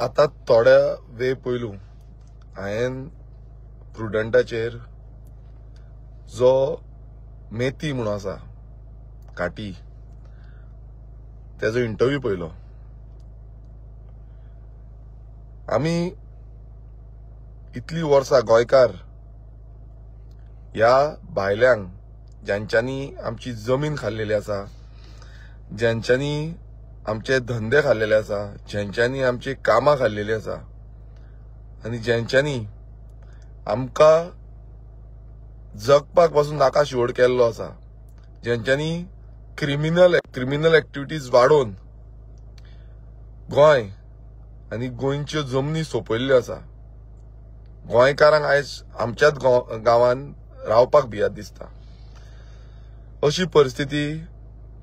आतां थोड्या वेळ पयलू हांवें प्रुडंटाचेर जो मेथी म्हणून आसा काटी तेजो इंटरव्यू पळयलो. आमी इतली वर्सां गोंयकार ह्या भायल्यांक ज्यांच्यांनी आमची जमीन खाल्लेली आसा, ज्यांच्यांनी आमचे धंदे खाल्लेले आसा, ज्यांच्यांनी आमची कामां खाल्लेली आसा आनी ज्यांच्यांनी आमकां जगपाक पासून नाका शिवड केल्लो आसा, ज्यांच्यांनी क्रिमिनल एक्टिविटीज वाडोवन गोंय आनी गोंयच्यो जमनी सोंपयल्ल्यो आसा. गोंयकारांक आयज आमच्याच गांवान रावपाक भियात दिसता. अशी परिस्थिती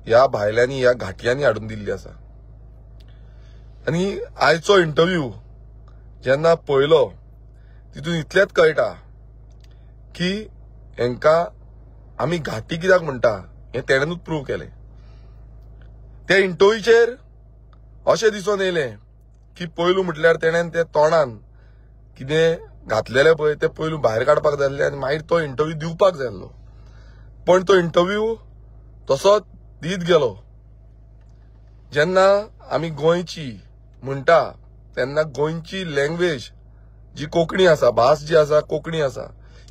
ह्या भायल्यांनी ह्या घाटयांनी हाडून दिल्ली आसा. आनी आयचो इंटरव्यू जेन्ना पळयलो तितून इतलेंच कळटा की हेंकां आमी घाटी कित्याक म्हणटा हें तेणेनूच प्रूव केलें. त्या इंटरव्यूचेर अशें दिसून येयलें की पयलू म्हटल्यार तेणेन ते तोंडान कितें घातलेलें पळय तें पयलू भायर काडपाक जाय आसलें आनी मागीर तो इंटरव्यू दिवपाक जाय आसलो. पण तो इंटरव्यू तसोच दीत गेलो. जेन्ना आमी गोंयची म्हणटा तेन्ना गोंयची लँग्वेज जी कोंकणी आसा, भास जी आसा कोंकणी आसा,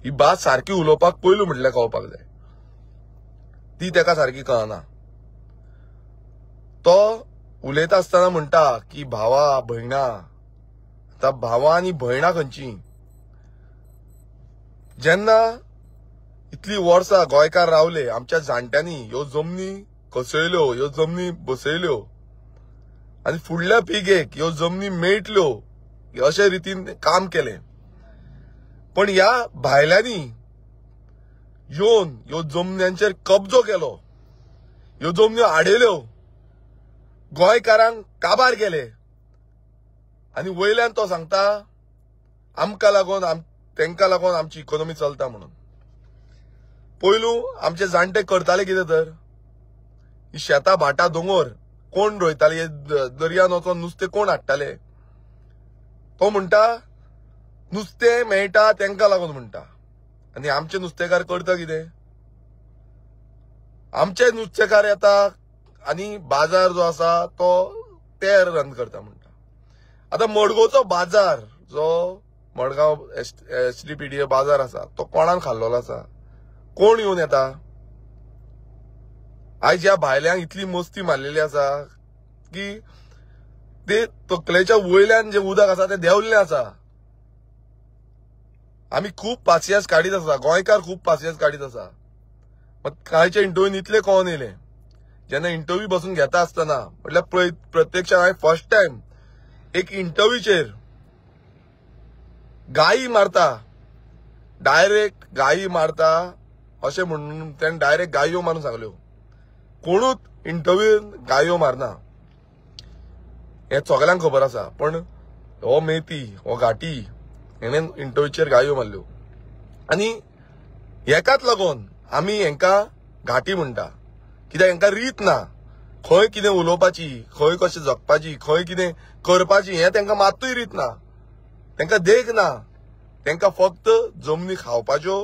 ही भास सारकी उलोवपाक पयलू म्हटल्यार कळपाक जाय. ती तेका सारकी कळना. तो उलयता आसतना म्हणटा की भावा भयणा. आतां भावा आनी भयणां खंयची? जेन्ना इतली वर्सां गोंयकार रावले, आमच्या जाणट्यांनी ह्यो जमनी कसयल्यो, ह्यो जमनी बसयल्यो आनी फुडल्या पिळगेक ह्यो जमनी मेळटल्यो अशे रितीन काम केलें. पण ह्या भायल्यांनी येवन ह्यो जमन्यांचेर कब्जो केलो, ह्यो जमन्यो आडयल्यो, गोंयकारांक काबार केले आनी वयल्यान तो सांगता आमकां लागून तेंकां लागून आमची इकॉनॉमी चलता म्हणून. पयलू आमचे जाणटे करताले कितें तर ही शेतां भाटां दोंगर कोण रोयताले, दर्यान वचोन नुस्तें कोण हाडटाले? तो म्हणटा नुस्तें मेळटा तेंकां लागून म्हणटा. आनी आमचे नुस्तेकार करता कितें? आमचे नुस्तेकार येता आनी बाजार जो आसा तो ते रन करता म्हणटा. आतां मडगांवचो बाजार जो मडगांव SDPDA बाजार आसा तो कोणान खाल्लोलो आसा? कोण येवन येता? आयज ह्या भायल्यांक इतली मस्ती मारलेली आसा की ते तकलेच्या वयल्यान जें उदक आसा तें देंवल्लें आसा. आमी खूब पासियेंस काडीत आसा, गोंयकार खूब पासियेंस काडीत आसा. मात कालच्या इंटरव्यून इतलें कळोन येयलें, जेन्ना इंटरव्यू बसून घेता आसतना म्हटल्यार प्रत्यक्ष हांवें फर्स्ट टायम एक इंटरव्यूचेर गायी मारता, डायरेक्ट गायी मारता अशें म्हणून तेणें डायरेक्ट गायो मारून सांगल्यो. कोणूच इंटरव्यून गायो मारना हें सगल्यांक खबर आसा. पण हो मेथी, हो घाटी हेणें इंटरव्यूचेर गायो मारल्यो आनी हेकाच लागून आमी हेंकां घाटी म्हणटा. कित्याक हेंकां रीत ना, खंय कितें उलोवपाची, खंय कशें जगपाची, खंय कितें करपाची हें तेंकां मात्तूय रीत ना, तेंकां देख ना. तेंकां फक्त जमनी खावपाच्यो,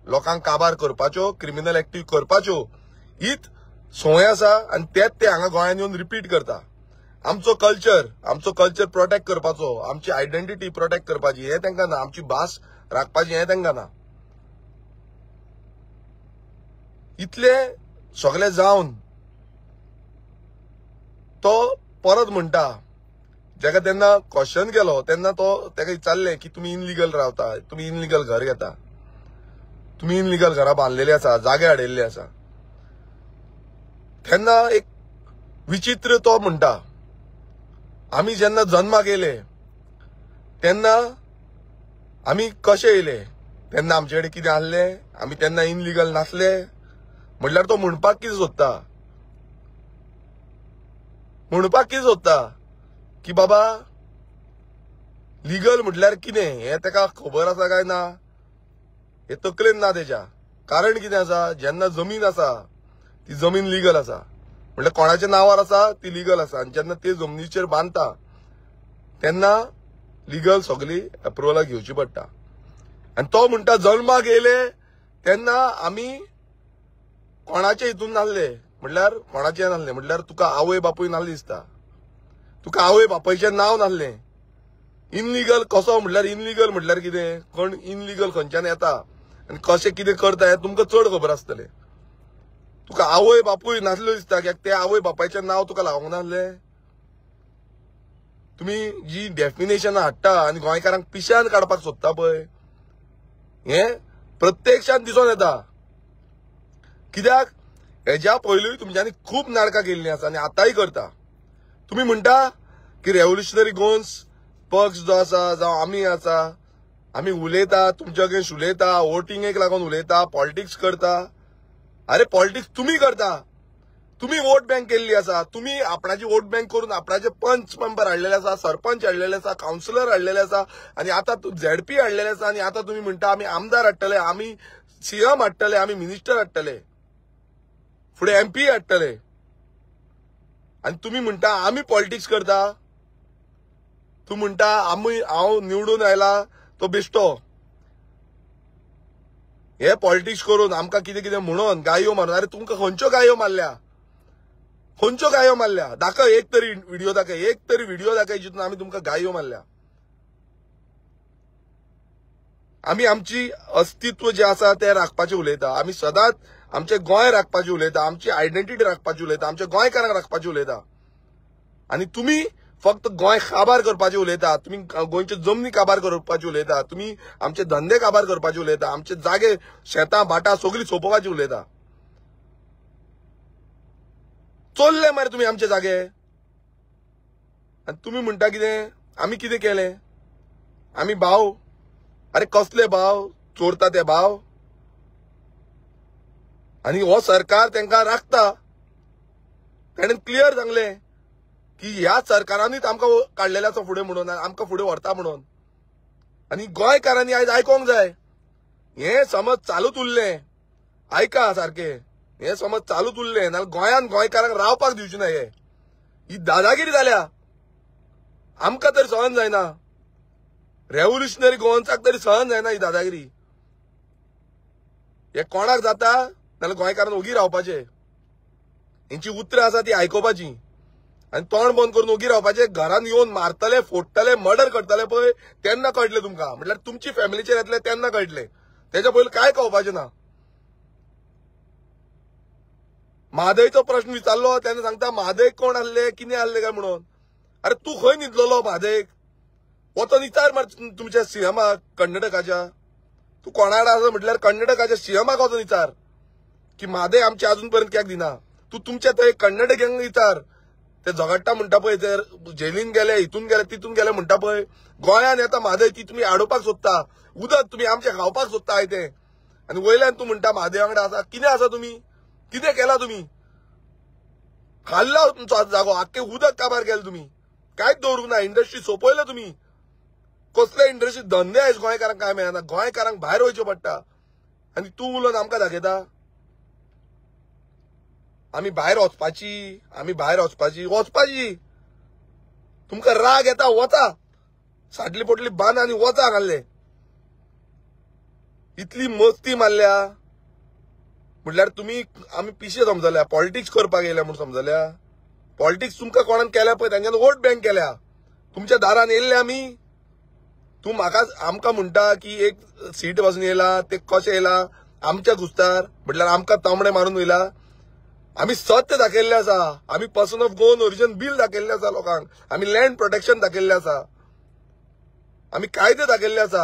लोकांक काबार करपाच्यो, क्रिमिनल एक्टिव करपाच्यो हीच संवय आसा आनी तेच ते हांगा गोंयांत येवन रिपीट करता. आमचो कल्चर प्रोटेक्ट करपाचो, आमची आयडेंटिटी प्रोटेक्ट करपाची हें तेंकां ना, आमची भास राखपाची हें तेंकां ना. इतले सगळे जावन तो परत म्हणटा, जेका तेन्ना क्वेश्चन केलो तेन्ना तो तेका विचारलें की तुमी इनलिगल रावता, तुमी इनलिगल घर घेता, तुमी इनलिगल घरां बांदलेली आसा, जागे हाडिल्ले आसा. तेन्ना एक विचित्र तो म्हणटा, आमी जेन्ना जन्माक येयले तेन्ना आमी कशे येयले, तेन्ना आमचे कडेन कितें आसलें, आमी तेन्ना इनलिगल नासले. म्हटल्यार तो म्हणपाक कितें सोदता? म्हणपाक कितें सोदता की बाबा लिगल म्हटल्यार कितें हें तेका खबर आसा काय ना, हें तकलेन ना तेच्या. कारण कितें आसा, जेन्ना जमीन आसा ती जमीन लिगल आसा, म्हटल्यार कोणाच्या नांवार आसा ती लिगल आसा आनी जेन्ना ते जमनीचेर बांदता तेन्ना लिगल सगळी अप्रुवलां घेवची पडटा. आनी तो म्हणटा जल्माक येयले तेन्ना आमी कोणाचे हितून नासले, म्हणल्यार कोणाचे नासले म्हणल्यार तुका आवय बापूय नासली दिसता, तुका आवय बापायचें नांव नासलें. इनलिगल कसो म्हणल्यार इनलिगल म्हणल्यार कितें, कोण इनलिगल खंयच्यान येता आनी कशें कितें करता हें तुमकां चड खबर आसतलें. तुका आवय बापूय नासल्यो दिसता, कित्याक ते आवय बापायचें नांव तुका लावंक नासलें. तुमी जी डेफिनेशन हाडटा आनी गोंयकारांक पिश्यान काडपाक सोदता पळय, हें प्रत्यक्षान दिसून येता. कित्याक हेज्या पयलूय तुमच्यांनी खूब नाटकां केल्लीं आसा आनी आतांय करता. तुमी म्हणटा की रेव्होल्युशनरी गोवन्स पक्ष जो आसा जावं आमी आसा, आमी उलयता, तुमच्या अगेन्स्ट उलयता, वोटिंगेक लागून उलयता, पॉलिटिक्स करता. अरे पॉलिटिक्स तुमी करता, तुमी वोट बँक केल्ली आसा, तुमी आपणाची वोट बँक करून आपणाचे पंच मेंबर हाडलेले आसा, सरपंच हाडलेले आसा, कावन्सिलर हाडलेले आसा, आनी आतां झेडपी हाडलेले आसा. आनी आतां तुमी म्हणटा आमी आमदार हाडटले, आमी सीएम हाडटले, आमी मिनिस्टर हाडटले, फुडें एमपी हाडटले, आनी तुमी म्हणटा आमी पॉलिटिक्स करता. तूं म्हणटा आमी हांव निवडून आयला तो बेश्टो, हे पॉलिटिक्स करून आमकां कितें कितें म्हणून गायो मारून. अरे तुमकां खंयच्यो गायो मारल्या, खंयच्यो गायो मारल्या दाखय, एक तरी व्हिडिओ दाखय, एक तरी व्हिडिओ दाखय जितून आमी तुमकां गायो मारल्या. आमी आमची अस्तित्व जें आसा तें राखपाचें उलयता, आमी सदांच आमचें गोंय राखपाचें उलयता, आमची आयडेंटिटी राखपाची उलयता, आमच्या गोंयकारांक राखपाचें उलयता. आनी तुमी फक्त गोंय काबार करपाचें उलयता, तुमी गोंयच्यो जमनी काबार करपाची उलयता, तुमी आमचे धंदे काबार करपाचे उलयता, आमचे जागे शेतां भाटां सगळीं सोंपोवपाची उलयता. चोरले मरे तुमी आमचे जागे, आनी तुमी म्हणटा कितें आमी कितें केलें, आमी भाव. अरे कसले भाव चोरता ते भाव? आनी हो सरकार तांकां राखता. ताणें क्लियर सांगलें की ह्या सरकारानूच आमकां काडलेलें आसा फुडें म्हणून, आमकां फुडें व्हरता म्हणून. आनी गोंयकारांनी आयज आयकोंक जाय, हें समज चालूच उरलें, आयका सारकें, हें समज चालूच उरलें नाल्यार गोंयांत गोंयकारांक रावपाक दिवची ना. हे ही दादागिरी जाल्या, आमकां तर सहन जायना, रेव्होल्युशनरी गोवन्साक तरी सहन जायना ही दादागिरी. हे कोणाक जाता नाल्यार गोंयकारान ओगी रावपाचें, हेंची उतरां आसा ती आयकुपाची आनी तोंड बंद करून ओगी रावपाचें. घरान येवन मारतले, फोडटले, मर्डर करतले पळय तेन्ना कळटलें तुमकां, म्हटल्यार तुमची फॅमिलीचेर येतले तेन्ना कळटलें, तेच्या पयलीं कांय कळपाचें ना. म्हादयचो प्रश्न विचारलो तेन्ना सांगता म्हादय कोण आहले, कितें आहले काय म्हणून. अरे तूं खंय न्हिदलेलो म्हादयक, वचोन विचार मार तुमच्या सीएमाक कर्नाटकाच्या, तूं कोणा कडेन आसा म्हटल्यार कर्नाटकाच्या सीएमाक वचोन विचार की म्हादय आमची अजून पर्यंत कित्याक दिना. तूं तुमच्या थंय कर्नाटक्यांक विचार, ते झगडटा म्हणटा पळय, ते जेलीन गेले, हितून गेले, तितून गेले म्हणटा पळय. गोंयान येता म्हादय ती तुमी आडोवपाक सोदता, उदक तुमी आमचें खावपाक सोदता आयतें, आनी वयल्यान तूं म्हणटा म्हादय वांगडा आसा. कितें आसा तुमी, कितें केलां तुमी, खाल्ला तुमचो जागो, आख्खें उदक काबार केलें तुमी, कांयच दवरूंक ना, इंडस्ट्री सोंपयल्या तुमी. कसले इंडस्ट्री धंदे आयज गोंयकारांक कांय मेळना, गोंयकारांक भायर वयचें पडटा. आनी तूं उलोवन आमकां दाखयता आमी भायर वचपाची, आमी भायर वचपाची, वचपाची. तुमकां राग येता वचा, साटली पोटली बांद आनी वचा घाल्ले. इतली मस्ती मारल्या म्हटल्यार तुमी आमी पिशे समजल्या, पॉलिटिक्स करपाक येयल्या म्हूण समजल्या. पॉलिटिक्स तुमकां कोणान केल्या पळय तांच्यान वोट बँक केल्या, तुमच्या दारान येयल्ले आमी. तूं म्हाका आमकां म्हणटा की एक सीट पासून येयला, ते कशें येयला आमच्या घुस्तार, म्हटल्यार आमकां तांबडे मारून वयला. आमी सत्य दाखयल्लें आसा, आमी person of Goan origin bill दाखयल्लें आसा लोकांक, आमी लँड प्रोटेक्शन दाखयल्लें आसा, आमी कायदे दाखयल्ले आसा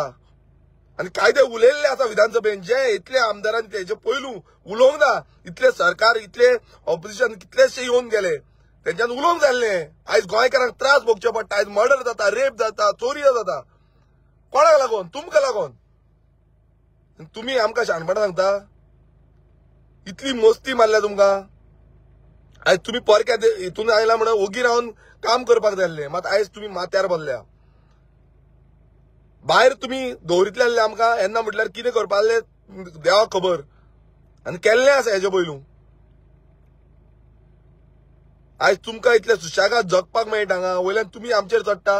आनी कायदे उलयल्ले आसा विधानसभेन. जे इतले आमदारांनी तेजे पयलू उलोवंक ना, इतले सरकार, इतले ऑपोजिशन कितलेशे येवन गेले, तेंच्यान उलोवंक जाल्लें. आयज गोंयकारांक त्रास भोगचे पडटा, आयज मर्डर जाता, रेप जाता, चोरयो जाता. कोणाक लागून? तुमकां लागून. तुमी आमकां शाणपणां सांगता, इतली मस्ती मारल्या तुमकां. आयज तुमी परक्या हितून आयला म्हणून ओगी रावन काम करपाक जाल्लें, मात आयज तुमी माथ्यार बसल्या. भायर तुमी दवरितले आसले आमकां येन्ना म्हटल्यार कितें करपा आसलें देवाक खबर, आनी केल्लें आसा हेजे पयलू. आयज तुमकां इतले सुशेगाद जगपाक मेळटा हांगा, वयल्यान तुमी आमचेर चडटा.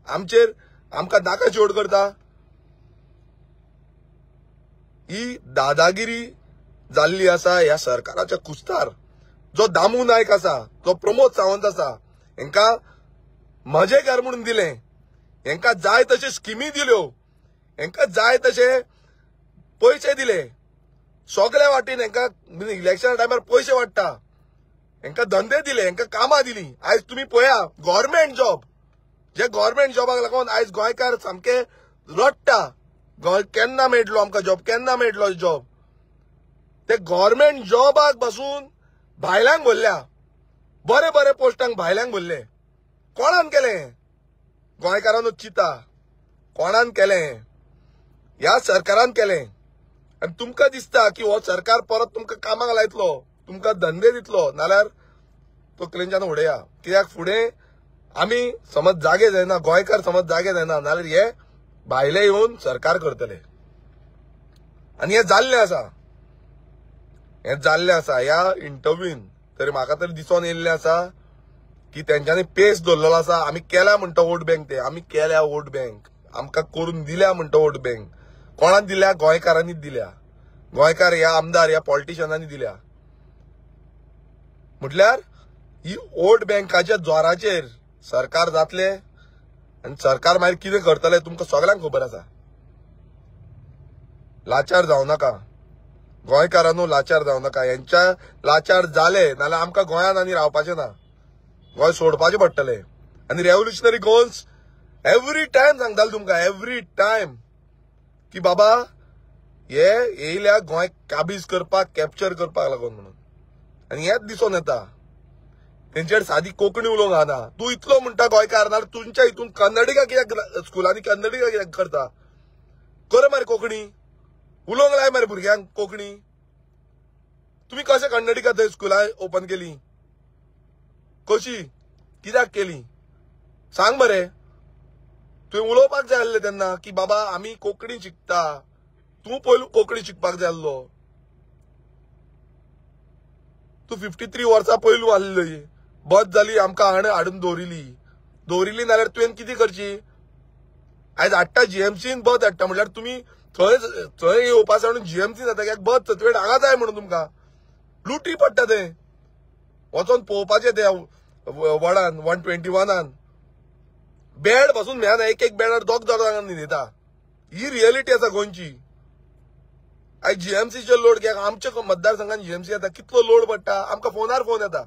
आमचेर आमकां नाका शेवट करता. ही दादागिरी जाल्ली आसा ह्या सरकाराच्या कुस्तार. जो दामू नायक आसा, जो प्रमोद सावंत आसा, हेंकां म्हजें घर म्हणून दिलें, हेंकां जाय तशे स्किमी दिल्यो, हेंकां जाय तशे पयशे दिले, सगळे वाटेन हेंकां इलेक्शना टायमार पयशे वाडटा, हेंकां धंदे दिले, हेंकां कामां दिली. आयज तुमी पळया गव्हर्मेंट जॉब, जे गव्हर्मेंट जॉबाक लागून आयज गोंयकार सामके रडटा, केन्ना मेळटलो आमकां जॉब, केन्ना मेळटलो जॉब. ते गव्हर्मेंट जॉबाक बसून भायल्यांक भरल्या, बरे बरे पोस्टांक भायल्यांक भरले. कोणान केलें? गोंयकारांनो चिंता, कोणान केलें? ह्या सरकारान केलें. आनी तुमकां दिसता की हो सरकार परत तुमकां कामाक लायतलो, तुमकां धंदे दितलो, नाल्यार तकलेंच्यान उडया. कित्याक फुडें आमी समज जागे जायना, गोंयकार समज जागे जायना, नाल्यार हे भायले येवन सरकार करतले. आनी हें जाल्लें आसा, हें जाल्लें आसा. ह्या इंटरव्यून तरी म्हाका तरी दिसोन येयल्लें आसा की तेंच्यांनी पेस दवरलेलो आसा. आमी केल्या म्हणटा वोट बँक, ते आमी केल्या वोट बँक, आमकां करून दिल्या म्हणटा वोट बँक. कोणान दिल्या? गोंयकारांनीच दिल्या. गोंयकार ह्या आमदार ह्या पॉलिटिशियनांनी दिल्या. म्हटल्यार ही वोट बँकाच्या जोराचेर सरकार जातले आनी सरकार मागीर कितें करतले तुमकां सगळ्यांक खबर आसा. लाचार जावं नाका गोंयकारांनो, लाचार जावं नाका. हेंच्या लाचार जाले नाल्यार आमकां गोंयांत आनी रावपाचें ना, गोंय सोडपाचें पडटलें. आनी रेव्होल्युशनरी गोवन्स एवरी टायम सांगताले तुमकां, एवरी टायम की बाबा हे येयल्या गोंय काबीज करपाक, कॅप्चर करपाक लागून म्हणून. आनी हेंच दिसोन येता. तेंचेर सादी कोंकणी उलोवंक गाना. तूं इतलो म्हणटा गोंयकार, नाल्यार तुमच्या हितून कन्नडिगा कित्याक स्कुलांनी कन्नडिगा कित्याक करता? कर मरे कोंकणी, उलोवंक लाय मरे भुरग्यांक कोंकणी. तुमी कशें कन्नडिगा थंय स्कुलां ओपन केली, कशी कित्याक केली सांग मरे. तुवें उलोवपाक जाय आसलें तेन्ना की बाबा आमी कोंकणी शिकता, तूं पयलू कोंकणी शिकपाक जाय आसलो. तूं 53 वर्सां पयलू आसली, बस जाली आमकां हाणें हाडून दवरिली, दवरिली नाल्यार तुवें कितें करची? आयज हाडटा जीएमसीन बस हाडटा, म्हणल्यार तुमी थंय थंय येवपा सांडून जीएमसी जाता कित्याक बस तुवें हांगा जाय म्हणून तुमकां लुटी पडटा. थंय वचोन पळोवपाचें त्या वडान 121 बेड बसून मेळना, एक एक बेडार दोग दोग न्हिदता. ही रियलिटी आसा गोंयची. आयज जीएमसीचेर लोड कित्याक आमच्या मतदारसंघान जीएमसी येता, कितलो लोड पडटा आमकां फोनार फोन येता.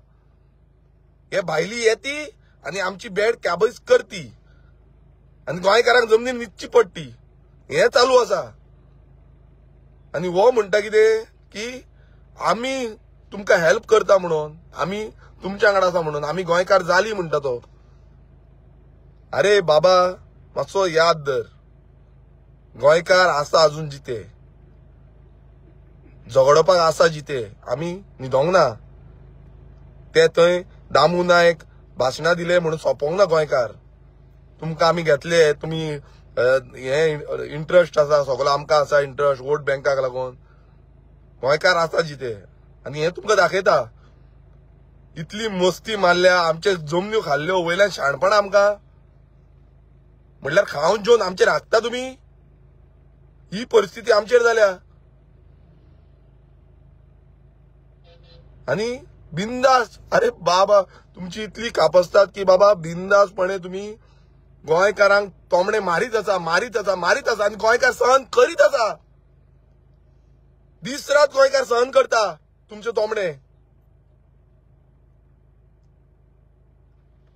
हे भायली येती आनी आमची बेड कॅबज करती आनी गोंयकारांक जमनीर न्हिदची पडटी. हें चालू आसा. आनी हो म्हणटा कितें की आमी तुमकां हेल्प करता म्हणून, आमी तुमच्या वांगडा आसा म्हणून, आमी गोंयकार जाली म्हणटा तो. अरे बाबा मातसो याद धर, गोंयकार आसा अजून जिते, झगडोवपाक आसा जिते, आमी न्हिदोंक ना. ते थंय दामू नायक भाशणां दिले म्हणून सोंपोंक ना गोंयकार. तुमकां आमी घेतले, तुमी हे इंट्रस्ट आसा सगलो आमकां आसा इंट्रस्ट वोट बँकाक लागून. गोंयकार आसा जिते आनी हें तुमकां दाखयता. इतली मस्ती मारल्या, आमचे जमन्यो खाल्ल्यो, वयल्यान शाणपणां आमकां, म्हणल्यार खावन जेवन आमचेर हाकता तुमी. ही परिस्थिती आमचेर जाल्या. आनी बिंदास, अरे बाबा तुमची इतली कापसतात की बाबा बिंदासपणे तुमी गोंयकारांक तोमणे मारीत आसा, मारीत आसा, मारीत आसा आनी गोंयकार सहन करीत आसा. दीस रात गोंयकार सहन करता तुमचे तोमणे.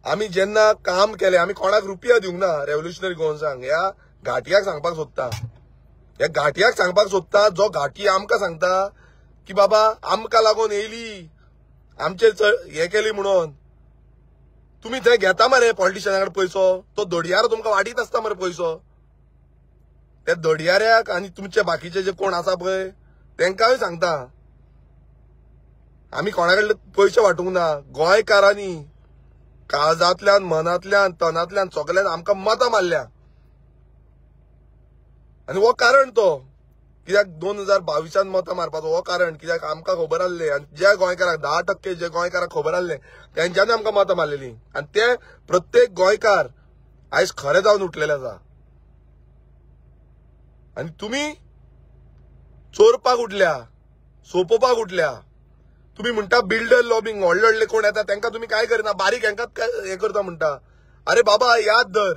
आमी जेन्ना काम केलें, आमी कोणाक रुपया दिवंक ना रेव्होल्युशनरी गोवन्सांक. ह्या घाटयाक सांगपाक सोदता, ह्या घाटयाक सांगपाक सोदता, जो घाटी आमकां सांगता की बाबा आमकां लागून येयली, आमचेर हें केली म्हणून. तुमी थंय घेता मरे पॉलिटिशियना कडेन पयसो, तो धोडयारो तुमकां वाटीत आसता मरे पयसो. त्या धोडयाऱ्याक आनी तुमचे बाकीचे जे कोण आसा पळय तेंकांय सांगता, आमी कोणा कडले पयशे वांटूंक ना. गोंयकारांनी काळजांतल्यान, मनांतल्यान, तनांतल्यान सगळ्यान आमकां मतां मारल्या. आनी हो कारण तो कित्याक 2022 मतां मारपाचो हो कारण कित्याक आमकां खबर आसलें. आनी ज्या गोंयकारांक 10% जे गोंयकारांक खबर आसलें तेंच्यांनी आमकां मतां मारलेली. आनी ते प्रत्येक गोंयकार आयज खरें जावन उठलेलें आसा. आनी तुमी चोरपाक उठल्या, सोपोवपाक उठल्या. तुमी म्हणटा बिल्डर लॉबिंग, व्हडले व्हडले कोण येता तांकां तुमी काय करना, बारीक हांकांच हें करता म्हणटा. अरे बाबा याद धर,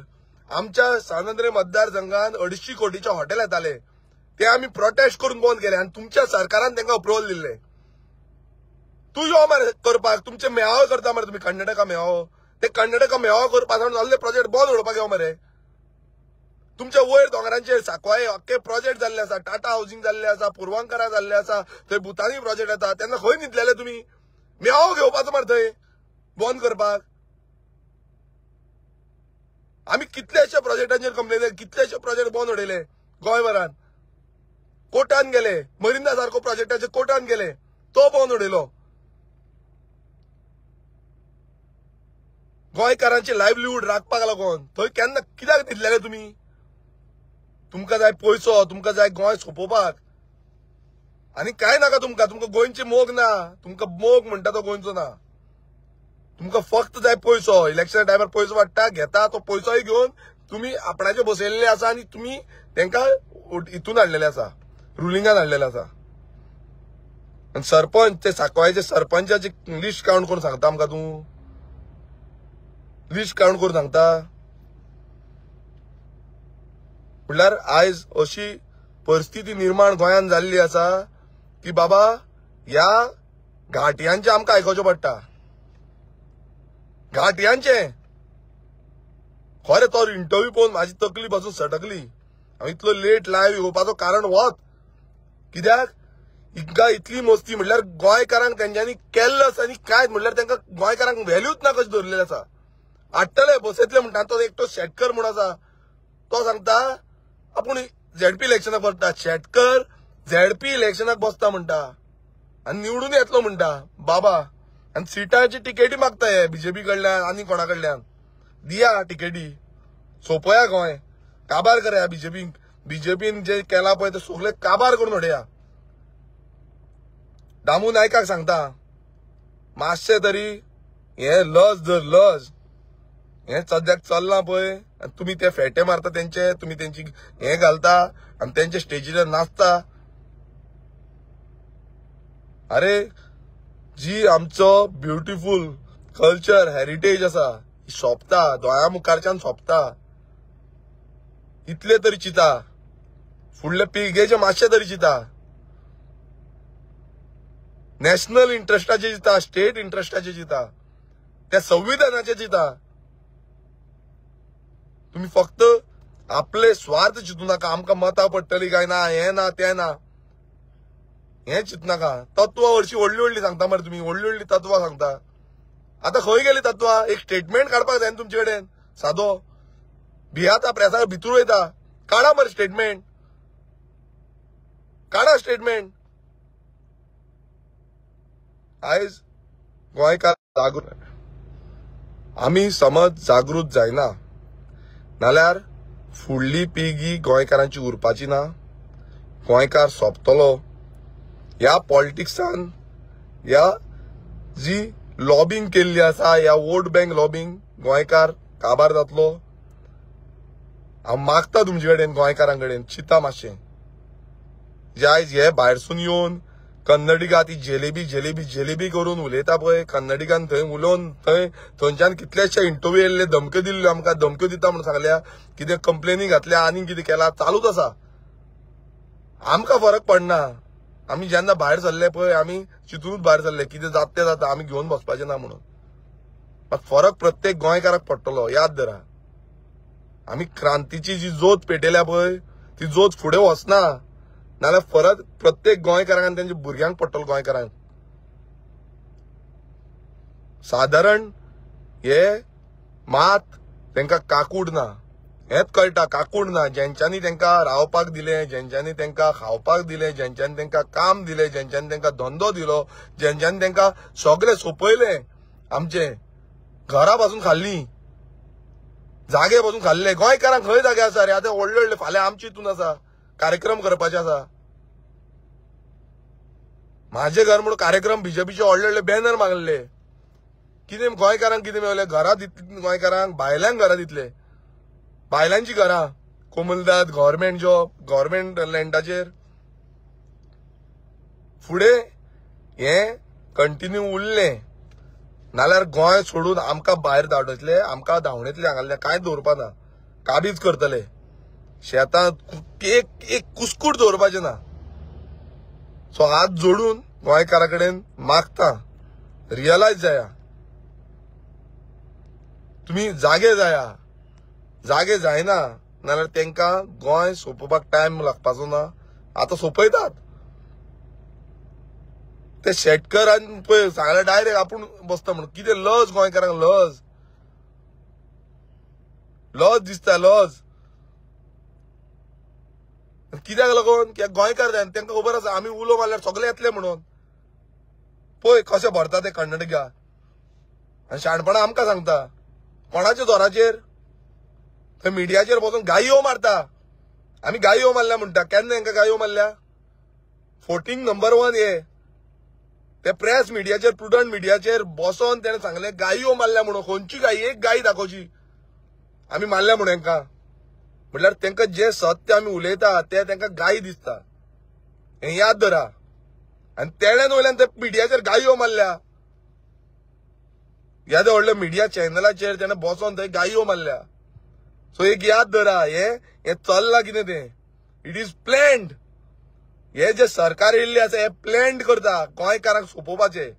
आमच्या सांत आंद्रे मतदारसंघात 250 कोटीचे हॉटेल येताले, ते आमी प्रोटेस्ट करून बंद केले आनी तुमच्या सरकारान तांकां अप्रुवल दिल्लें. तूं यो मरे करपाक, तुमचे मेळावे करता मरे तुमी, कर्नाटका मेळावो, ते कर्नाटका मेळावो करपाक जाल्ले प्रोजेक्ट बंद उडोवपाक यो मरे. तुमच्या वयर दोंगरांचेर साकवाळे अख्खे प्रोजेक्ट जाल्ले आसा, टाटा हावसिंग जाल्ले आसा, पुर्वांकरा जाल्ले आसा, थंय भुतानी प्रोजेक्ट येता, तेन्ना खंय न्हिदलेले तुमी? मेळावो घेवपाचो मरे थंय बंद करपाक. आमी कितल्याशा प्रोजेक्टांचेर कंप्लेन, कितल्याशे प्रोजेक्ट बंद उडयले गोंयभरान. कोर्टान गेले, मरिंदा सारको प्रोजेक्टाचे कोर्टान गेले, तो बंद उडयलो. गोंयकारांचे लायवलीहूड राखपाक लागून थंय केन्ना कित्याक न्हिदलेले तुमी? तुमकां जाय पयसो, तुमकां जाय गोंय सोंपोवपाक आनी कांय नाका तुमकां. तुमकां गोंयचे मोग ना, तुमकां मोग म्हणटा तो गोंयचो ना. तुमकां फक्त जाय पयसो. इलेक्शन टायमार पयसो वाडटा, घेता तो पयसोय घेवन तुमी आपणाचे बसयल्ले आसा आनी तुमी तांकां हितून हाडलेले आसा, रुलिंगान हाडलेले आसा. आनी सरपंच, ते साकवाळेचे सरपंचाची लिस्ट काउंट करून सांगता आमकां तूं, लिस्ट काउंट करून सांगता. म्हणल्यार आयज अशी परिस्थिती निर्माण गोंयांत जाल्ली आसा की बाबा ह्या घाटयांचें आमकां आयकुचें पडटा, घाटयांचें. खरें तो इंटरव्यू पळोवन म्हाजी तकली पासून सटकली. हांव इतलो लेट लायव्ह येवपाचो कारण होच, कित्याक हिंगा इतली मस्ती म्हणल्यार गोंयकारांक तेंच्यांनी केल्लो आसा आनी कांय म्हणल्यार तांकां गोंयकारांक व्हॅल्यूच ना कशें दवरलेलें आसा. हाडटले बसयतले म्हणटा, तो एकटो शेटकर म्हूण आसा, तो सांगता आपूण झेडपी इलेक्शनाक बसता. शेटकर झेडपी इलेक्शनाक बसता म्हणटा आनी निवडून येतलो म्हणटा बाबा. आनी सिटाची तिकेटी मागता हे बीजेपी कडल्यान आनी कोणा कडल्यान, दिया तिकेटी, सोंपया गोंय, काबार करया बीजेपीक. बीजेपीन जे केला पळय ते सगळे काबार करून उडया. दामू नायकाक सांगता मातशें तरी हे लज धर, लज. हें सद्याक चल्लां पळय आनी तुमी ते फेटे मारता तेंचे, तुमी तेंची हें घालता आनी तेंचे स्टेजीचेर नाचता. अरे जी आमचो ब्युटिफूल कल्चर हेरिटेज आसा सोंपता, दोळ्या मुखारच्यान सोंपता. इतले तरी चिंता, फुडले पिळगेचे मातशें तरी चिंता, नॅशनल इंट्रस्टाचे चिंता, स्टेट इंट्रस्टाचे चिंता, त्या संविधानाचे चिंता. तुमी फक्त आपले स्वार्थ चिंतू नाका, आमकां मतां पडटली काय ना, हें ना तें ना, हें चिंतू नाका. तत्वां हरशीं व्हडली व्हडली सांगता मरे तुमी, व्हडली व्हडली तत्वां सांगता. आतां खंय गेली तत्वां? एक स्टेटमेंट काडपाक जाय न्हू तुमचे कडेन सादो. भियाता प्रेसा भितूर वयता, काडा मरे स्टेटमेंट, काडा स्टेटमेंट. आयज गोंयकार जागृत, आमी समज जागृत जायना नाल्यार फुडली पिळगी गोंयकारांची उरपाची ना, गोंयकार सोंपतलो. ह्या पॉलिटिक्सान ह्या जी लॉबिंग केल्ली आसा, ह्या वोट बँक लॉबिंग, गोंयकार काबार जातलो. हांव मागता तुमचे कडेन, गोंयकारां कडेन चिंता मातशें. जे आयज हे भायरसून येवन कन्नडिगा ती जेलेबी जेलेबी जेलेबी करून उलयता पळय, कन्नडिगान थंय उलोवन थंय थंयच्यान कितलेशे इंटरव्यू येयल्ले, धमक्यो दिल्ल्यो आमकां, धमक्यो दिता म्हणून सांगल्या, कितें कंप्लेनी घातल्या आनी कितें केलां, चालूच आसा. आमकां फरक पडना. आमी जेन्ना भायर सरले पळय आमी चिंतूनच भायर सरले, कितें जाता तें जाता, आमी घेवन बसपाचें ना म्हणून. मात फरक प्रत्येक गोंयकाराक पडटलो, याद धरा. आमी क्रांतीची जी जोत पेटयल्या पळय ती जोत फुडें वचना, नाल्यार फरक प्रत्येक गोंयकारांक आनी तेंच्या भुरग्यांक पडटलो. गोंयकारांक सादारण हे मात तांकां काकूट ना, हेंच कळटा, काकूट ना. जेंच्यांनी तांकां रावपाक दिलें, जेंच्यांनी तांकां खावपाक दिलें, जेंच्यांनी तांकां काम दिलें, जेंच्यांनी तांकां धंदो दिलो, जेंच्यांनी तांकां सगळें सोंपयलें, आमचें घरा पासून खाल्लीं, जागे पासून खाल्ले. गोंयकारांक खंय जागे आसा रे? आतां व्हडले व्हडले फाल्यां आमचे हितून आसा कार्यक्रम करपाचे आसा. म्हाजें घर म्हणून कार्यक्रम बीजेपीचे व्हडले व्हडले बॅनर मागले. कितें गोंयकारांक कितें मेळलें? घरां दितली गोंयकारांक, भायल्यांक घरां दितले. बायलांची घरां कोमलदाद गव्हर्मेंट जॉब गव्हर्मेंट लँडाचेर. फुडें हें कंटिन्यू उरलें नाल्यार गोंय सोडून आमकां भायर धांवडयतले, आमकां धांवडयतले, हांगासरलें कांयच दवरपा ना, काबीज करतले, शेतां एक एक कुस्कूट दवरपाचें ना. सो हात जोडून गोंयकारा कडेन मागता, रियलायज जाया, तुमी जागे जाया. जागे जायना नाल्यार तांकां गोंय सोंपोवपाक टायम लागपाचो ना. आतां सोंपयतात ते शेटकर आनी पळय सांगल्यार डायरेक्ट आपूण बसता म्हणून. कितें लज गोंयकारांक, लज लज दिसता, लज कित्याक लागून? कित्याक गोंयकार जाय तांकां खबर आसा आमी उलो मारल्यार सगळे येतले म्हणून. पळय कशें भरता ते कर्नाटका आनी शाणपणां आमकां सांगता. कोणाच्या जोराचेर? थंय मिडियाचेर बसून गायो मारता. आमी गायो मारल्या म्हणटा. केन्ना हांकां गायो मारल्या? 14 नंबर 1 हे ते प्रेस मिडियाचेर, प्रुडंट मिडियाचेर बसोन तेणें सांगलें गायो मारल्या म्हणून. खंयची गाय? एक गाय दाखोवची आमी मारल्या म्हणून हांकां. म्हटल्यार तांकां जें सत्य आमी उलयता तें तांकां गाय दिसता, हें याद धरा. आनी तेणेन वयल्यान ते मिडियाचेर गायो मारल्या, येदे व्हडल्या मिडिया चॅनलाचेर तेणें बसोन थंय गायो मारल्या. सो एक याद धरा, हें चल्लां कितें तें, it is planned. हे जे सरकार येयल्लें आसा हें प्लॅन्ड करता गोंयकारांक सोंपोवपाचें.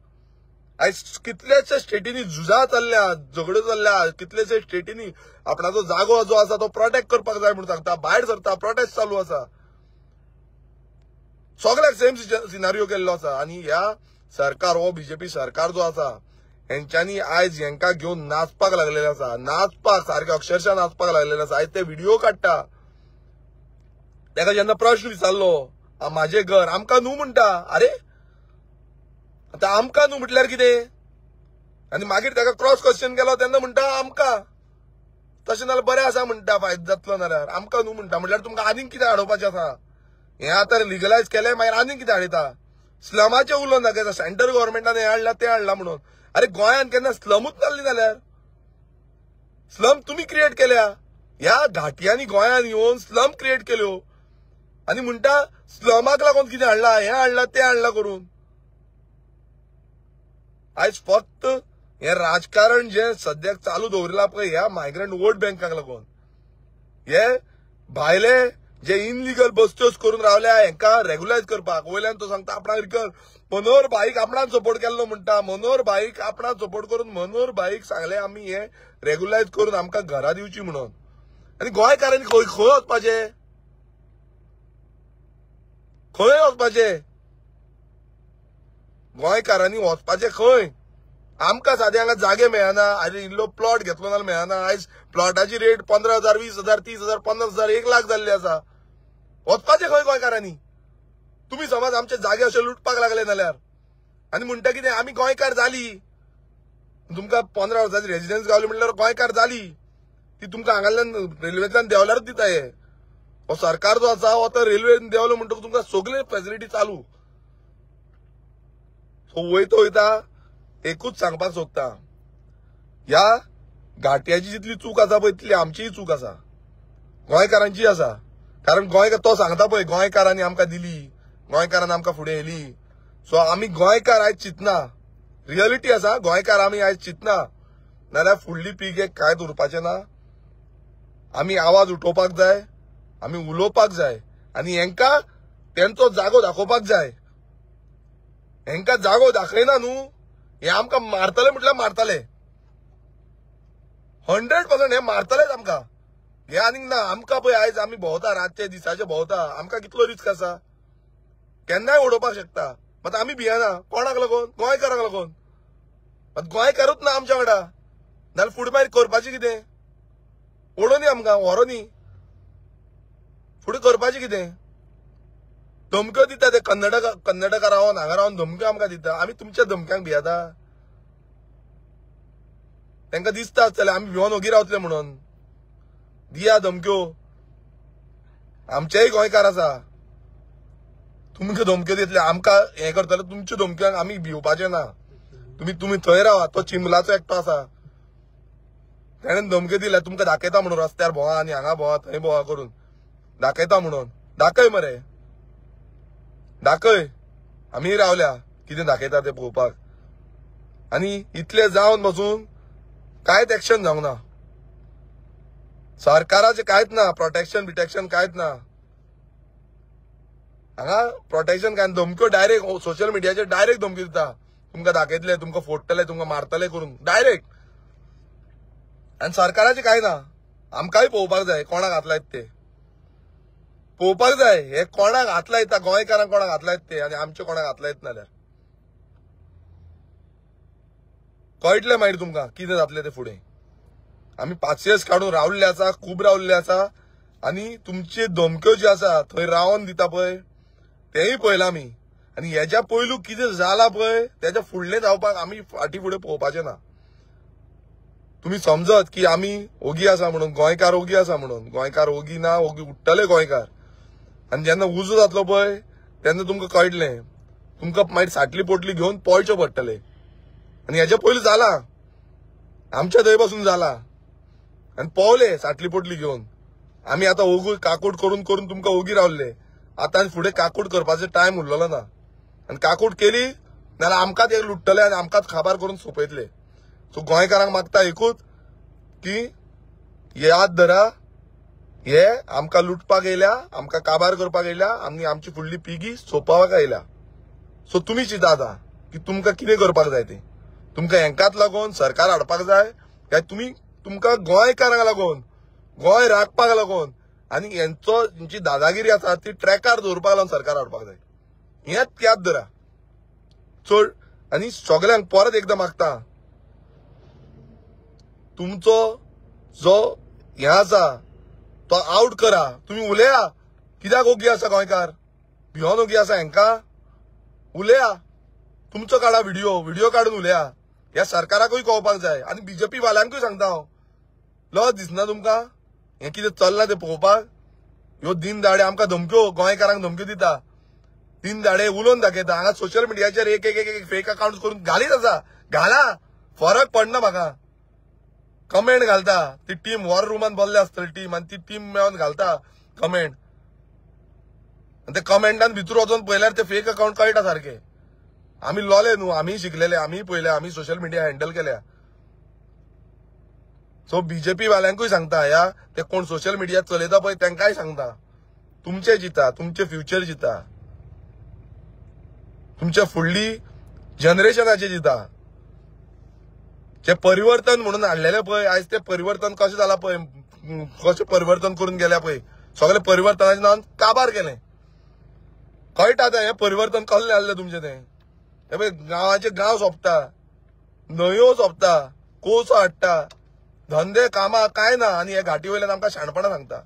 आयज कितलेशे स्टेटींनी झुजां चल्ल्या, झगड्यो चल्ल्या, कितलेशे स्टेटींनी आपणाचो जागो जो आसा तो प्रोटेक्ट करपाक जाय म्हणून सांगता, भायर सरता, प्रोटेस्ट चालू आसा. सगळ्याक सेम सिनारियो केल्लो आसा. आनी ह्या सरकार, हो बीजेपी सरकार जो आसा, हेंच्यांनी आयज हेंकां घेवन नाचपाक लागलेले आसा, नाचपाक सारके अक्षरशः नाचपाक लागलेले आसा. आयज ते व्हिडिओ काडटा, ताका जेन्ना प्रश्न विचारलो म्हाजें घर आमकां न्हू म्हणटा. अरे आतां आमकां न्हू म्हटल्यार कितें? आनी मागीर ताका क्रॉस क्वेश्चन केलो तेन्ना म्हणटा आमकां, तशें नाल्यार बरें आसा म्हणटा, फायदो जातलो नाल्यार. आमकां न्हू म्हणटा म्हटल्यार तुमकां आनीक कितें हाडोवपाचें आसा? हें आतां लिगलायज केलें, मागीर आनीक कितें हाडयता? स्लमाचें उलोवन दाखयता, सेंट्रल गव्हर्मेंटान हें हाडलां तें हाडलां म्हणून. अरे गोंयांत केन्ना स्लमूच नासली जाल्यार? स्लम तुमी क्रिएट केल्या. ह्या घाटयांनी गोंयांत येवन स्लम क्रिएट केल्यो आनी म्हणटा स्लमाक लागून कितें हाडलां, हें हाडलां तें हाडलां करून. आयज फक्त हें राजकारण जें सद्याक चालू दवरिलां पळय ह्या मायग्रंट वोट बँकाक लागून, हे भायले जे इनलिगल बस्त्योच करून रावल्या हेंकां रेगुलायज करपाक. वयल्यान तो सांगता आपणाक रिकल मनोहर भाईक आपणान सपोर्ट केल्लो म्हणटा. मनोहर भाईक आपणान सपोर्ट करून मनोहर भाईक सांगलें आमी हें रेगुलायज करून आमकां घरां दिवची म्हणून. आनी गोंयकारांनी खंय खंय वचपाचें? खंय वचपाचें? गोंयकारांनी वचपाचें खंय? आमकां सादें हांगा जागे मेळना. आयज इल्लो प्लॉट घेतलो जाल्यार मेळना. आयज प्लॉटाची रेट 15,000, 20,000, 30,000, 50,000, 1 लाख जाल्ली आसा. वचपाचें खंय गोंयकारांनी? तुमी समज आमचे जागे अशे लुटपाक लागले जाल्यार आनी म्हणटा कितें आमी गोंयकार जाली. तुमकां 15 वर्सांची रेजिडन्स गावली म्हणल्यार गोंयकार जाली ती तुमकां हांगाल्यान रेल्वेंतल्यान देंवल्यारूच दिता. हे हो सरकार जो आसा हो आतां रेल्वेन देंवलो म्हणटकूच तुमकां सगळे फेसिलिटी चालू. सो वयता वयता एकूच सांगपाक सोदता, ह्या घाटयाची जितली चूक आसा पळय तितली आमचीय चूक आसा, गोंयकारांचीय आसा. कारण गोंयकार तो सांगता पळय गोंयकारांनी आमकां दिली, गोंयकारान आमकां फुडें येयली. सो आमी गोंयकार आयज चिंतना, रियलिटी आसा, गोंयकार आमी आयज चिंतना नाल्यार फुडली पिळगेक कांयच उरपाचें ना. आमी आवाज उठोवपाक जाय, आमी उलोवपाक जाय आनी हेंकां तेंचो जागो दाखोवपाक जाय. हेंकां जागो दाखयना न्हू, हे आमकां मारतले म्हटल्यार मारतले, 100% हे मारतलेच आमकां. हे आनीक ना आमकां पळय आयज आमी भोंवता, रातचे दिसाचे भोंवता, आमकां कितलो रिस्क आसा, केन्नाय उडोवपाक शकता. मात आमी भियेना. कोणाक लागून? गोंयकारांक लागून. मात गोंयकारूच ना आमच्या वांगडा नाल्यार फुडें मागीर करपाचें कितें? उडोवनी आमकां, व्हरोनी, फुडें करपाचें कितें? धमक्यो दिता ते कर्नाटका रावन हांगा रावन धमक्यो आमकां दिता. आमी तुमच्या धमक्यांक भियेता? तांकां दिसता आसतलें आमी भिवन ओगी रावतले म्हणून. दिया धमक्यो, आमचेय गोंयकार आसा, तुमकां धमक्यो दितले, आमकां हें करतले. तुमच्यो धमक्यांक आमी भिवपाचें ना. तुमी थंय रावा. तो चिंबलाचो एकटो आसा, तेणेन धमक्यो दिल्या तुमकां दाखयता म्हणून रस्त्यार भोंवा आनी हांगा भोंवा थंय भोंवा करून दाखयता म्हणून. दाखय मरे, दाखय, आमी रावल्या कितें दाखयता तें पळोवपाक. आनी इतले जावन बसून कांयच एक्शन जावंक ना, सरकाराचें कांयच ना, प्रोटेक्शन बिटेक्शन कांयच ना हांगा. प्रोटेक्शन काय धमक्यो डायरेक्ट सोशल मिडियाचेर डायरेक्ट धमकी दिता, तुमकां दाखयतले, तुमकां फोडटले, तुमकां मारतले करून डायरेक्ट. आनी सरकाराचें कांय ना. आमकांय पळोवपाक जाय कोणाक हात लायत ते, पळोवपाक जाय हे कोणाक हात लायता, गोंयकारांक कोणाक हात लायत ते आनी आमचे कोणाक हात लायत नाल्यार कळटलें मागीर तुमकां कितें जातलें तें फुडें. आमी पासियेंस काडून रावल्ले आसा, खूब रावल्ले आसा. आनी तुमचे धमक्यो ज्यो आसा थंय रावन दिता पळय तेंय पळयलां आमी. आनी हेज्या पयलू कितें जालां पळय तेज्या फुडलें जावपाक आमी फाटीं फुडें पळोवपाचें ना. तुमी समजत की आमी ओगी आसा म्हणून, गोंयकार ओगी आसा म्हणून, गोंयकार ओगी ना, ओगी उठ्ठले गोंयकार. आनी जेन्ना उजो जातलो पळय तेन्ना तुमकां कळटलें, तुमकां मागीर साटली पोटली घेवन पळचें पडटलें. आनी हेज्या पयलू जालां, आमच्या थंय पासून जालां आनी पोवले साटली पोटली घेवन. आमी आतां ओगी काकूट करून करून तुमकां ओगी रावल्ले, आतां आनी फुडें काकूट करपाचो टायम उरलेलो ना. आनी काकूट केली नाल्यार आमकांच एक लुट्टले आनी आमकांच खाबार करून सोंपयतले. सो गोंयकारांक मागता एकूच की याद धरा, हे आमकां लुटपाक येयल्या, आमकां काबार करपाक येयल्या आनी आमची फुडली पिळगी सोंपोवपाक येयल्या. सो तुमी चिंता आतां की तुमकां कितें करपाक जाय तें. तुमकां हेंकाच लागून सरकार हाडपाक जाय काय तुमी तुमकां गोंयकारांक लागून, गोंय राखपाक लागून आनी हेंचो जी दादागिरी आसा ती ट्रॅकार दवरपाक लागून सरकार हाडपाक जाय. हेंच याद धरा चड. आनी सगल्यांक परत एकदां मागता, तुमचो जो हें आसा तो आवट करा. तुमी उलया, कित्याक ओगी आसा गोंयकार, भियोन ओगी आसा हेंकां? उलया, तुमचो काडा व्हिडियो, व्हिडियो काडून उलया. ह्या सरकाराकूय कळपाक जाय आनी बीजेपी वाल्यांकूय सांगता हांव, लज दिसना तुमकां हें कितें चल्लां तें पळोवपाक? ह्यो दिन दाडे आमकां धमक्यो, गोंयकारांक धमक्यो दिता, दिन दाडे उलोवन दाखयता. हांगा सोशल मिडियाचेर एक एक एक फेक अकाउंट करून घालीत आसा, घाला, फरक पडना म्हाका. कमेंट घालता ती टीम, वॉर रुमान बसले आसतली टीम आनी ती टीम मेळोन घालता कमेंट. आनी ते कमेंटान भितर वचोन पळयल्यार ते फेक अकाउंट कळटा सारके. आमी लोले न्हू, आमी शिकलेले, आमी पळयले, आमी सोशल मिडिया हँडल केल्या. सो बीजेपी वाल्यांकूय सांगता, ह्या ते कोण सोशल मिडिया चलयता पळय तांकांय सांगता, तुमचे चिंता, तुमचे फ्युचर चिंता, तुमच्या फुडली जनरेशनाचे चिंता. जे परिवर्तन म्हणून हाडलेलें पळय आयज तें परिवर्तन कशें जालां पळय, कशें परिवर्तन करून गेल्या पळय, सगळें परिवर्तनाच्या नांवान काबार केलें. कळटा आतां हें परिवर्तन कसलें आहलें तुमचें तें. हे पळय गांवाचे गांव सोंपता, न्हंयो सोंपता, कोसो हाडटा, धंदे कामां कांय ना. आनी हे घाटी वयल्यान आमकां शाणपणां सांगता.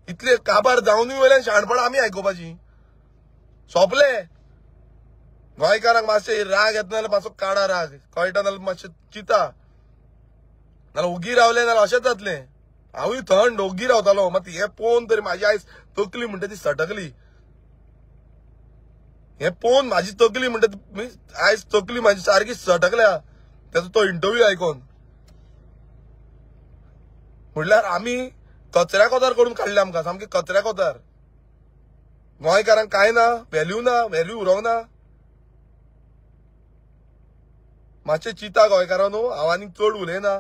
इतले काबार जावनूय वयल्यान शाणपणां आमी आयकुपाची. सोंपले गोंयकारांक मातशें राग येता नाल्यार मातसो काडा राग, कळटा नाल्यार मातशें चिंता, नाल्यार ओगी रावलें नाल्यार अशेंच जातलें. हांवूय थंड ओगी रावतालो, मात हें पळोवन तरी म्हाजी आयज तकली म्हणटा ती सटकली. हें पळोवन म्हाजी तकली म्हणटा ती आयज तकली म्हाजी सारकी सटकल्या तेजो तो इंटरव्यू आयकोन. म्हणल्यार आमी कचऱ्या कोतार करून काडले आमकां, सामके कचऱ्या कोतार. गोंयकारांक कांय ना, व्हॅल्यू ना, व्हॅल्यू उरोंक ना. मातशें चिंता गोंयकारांनो, हांव आनीक चड उलयना,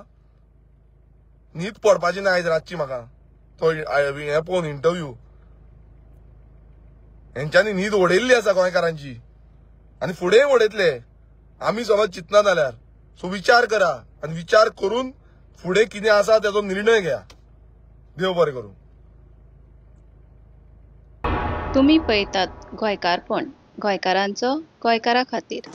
न्हीद पडपाची ना आयज रातची म्हाका तो हें पळोवन इंटरव्यू. हेंच्यांनी न्हीद उडयल्ली आसा गोंयकारांची आनी फुडेंय उडयतले आमी समज चिंतना जाल्यार. सो विचार करा आनी विचार करून फुडें कितें आसा तेजो निर्णय घेया. देव बरें करूं. तुमी पळयतात गोंयकारपण, गोंयकारांचो गोंयकारा खातीर.